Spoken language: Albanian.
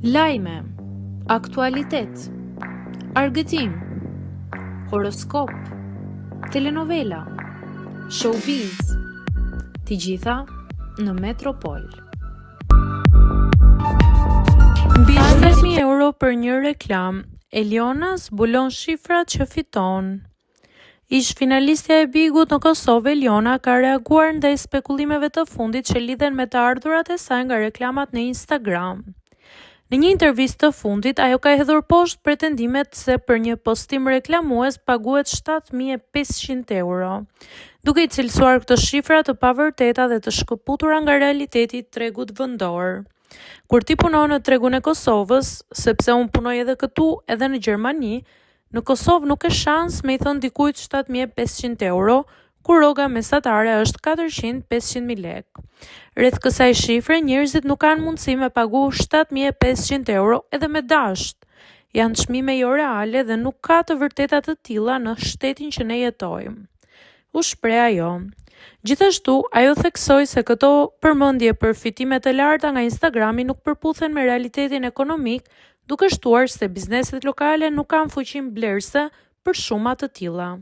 Lajme, aktualitet, argëtim, horoskop, telenovela, showbiz, të gjitha në Metropol. Mbi 7000 euro për një reklamë, Eliona zbulon shifrat që fiton. Ish-finalistja e Bigut në Kosovë, Eliona, ka reaguar ndaj spekulimeve të fundit që lidhen me të ardhurat e saj nga reklamat në Instagram. Në një intervistë të fundit, ajo ka hedhur poshtë pretendimet se për një postim reklamues paguhet 7500 euro, duke i cilësuar këto shifra të pavërteta dhe të shkëputura nga realiteti i tregut vendor. Kur ti punon në tregun e Kosovës, sepse unë punoj edhe këtu edhe në Gjermani, Në Kosovë nuk ke shans me i thënë dikujt 7500 euro, kur rroga mesatare është 400-500 mijë lekë. Rreth kësaj shifre njerëzit nuk kanë mundësi me pagu 7500 euro edhe me dasht. Janë çmime jo reale dhe nuk ka të vërteta të tilla në shtetin që ne jetojmë. U shpreh ajo. Gjithashtu, ajo theksoi se këto përmendje për fitime të larta nga Instagrami nuk përputhen me realitetin ekonomik, duke shtuar se bizneset lokale nuk kanë fuqinë blerëse për shuma të tilla.